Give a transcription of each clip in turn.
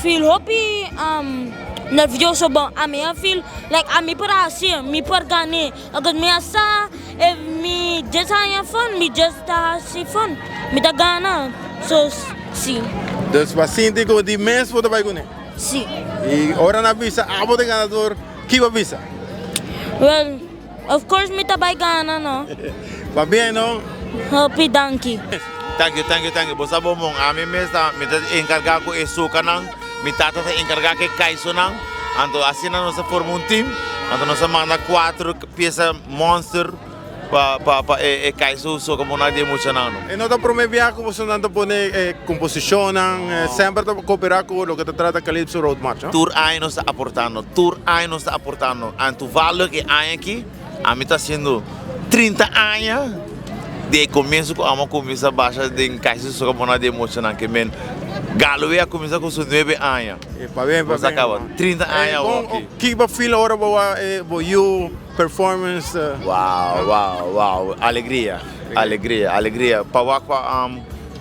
feel hopi um, nervioso bon ami a feel like ami por hasi mi por gane because mi a sa if mi just haña fun mi just ta hasi fun mi ta gana so si. Dus bo a sinti ku di mes bo ta bai kuné? Si. I ora nan a bisa abo ta e ganador ki bo a bisa? Well Of course mi ta bai gana no. Pabia no. Hopi danki. Thank you, thank you, thank you. Bo sa bo mon, ami mes ta, mi ta encarga cu e sucanan, mi tata ta encarga cu e caisonan, anto asina nos a forma un team, anto nos a manda cuatro pieza monster pa, pa, pa e, e caiso suca mona di e muchanan no. E no ta prome biaha cu bosonan ta pone e composicionnan, semper ta coopera cu loke ta trata Calypso Road March, no? Tur aña nos ta aportando, tur aña nos ta aportando. Anto toevallig e aña aki ami ta haciendo 30 aña di e comienzo cu amo a cuminsa basha den Kaiser Soca Mona di emocionan ke men Galloway a cuminsa cu su nuebe aña. E pabien, Nos a pabien. caba 30 aña awor aki. Ki bo feel ora bo wak e bo yu performance? Wow, wow, wow, alegria, alegria, alegria. Pa wak pa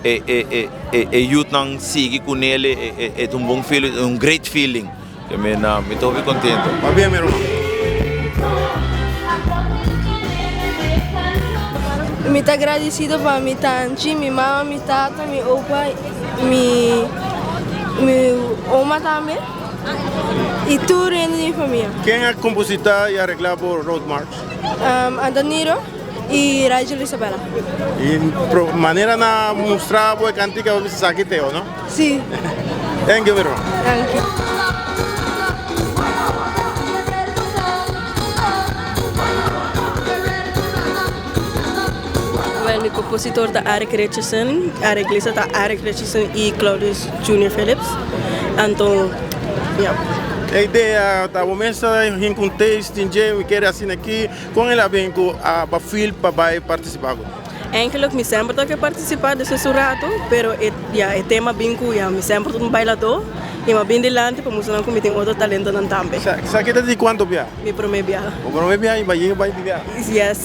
e e e e e youthnan sigui cu nele e e e ta un bon feeling, un great feeling. Ke mi na mi ta hopi kontento. Pabia mi ruman. Mi ta agradecido pa mi tanchi, mi mama, mi tata, mi opa, mi mi oma tambe y tur hende di mi famia. Ken a kompositá i areglá bo Road March? Antoniro y Rigel Isabella. Y manera nan a mustra bo e kantika bo bisa esaki te o no? Sí. Thank you mi ruman. Thank you. Well, mi compositor ta Arik Richardson, areglista ta Arik Richardson y Claudius Junior Phillips. Anto, ya. E idea ta bo mes ta hin cu un taste tin dje, mi kere asina aki. Con el a bin cu a bafil pa bay participa cu? Eigenlijk mi semper ta ke participa desde su rato, pero e ya e tema bin cu ya mi semper ta un bailador y mi a bin dilanti pa mustra nan cu mi tin otro talentonan tambe. Sa esaki ta di cuanto biaha? Mi prome biaha. Bo prome biaha y bay yega bay di biaha? Yes.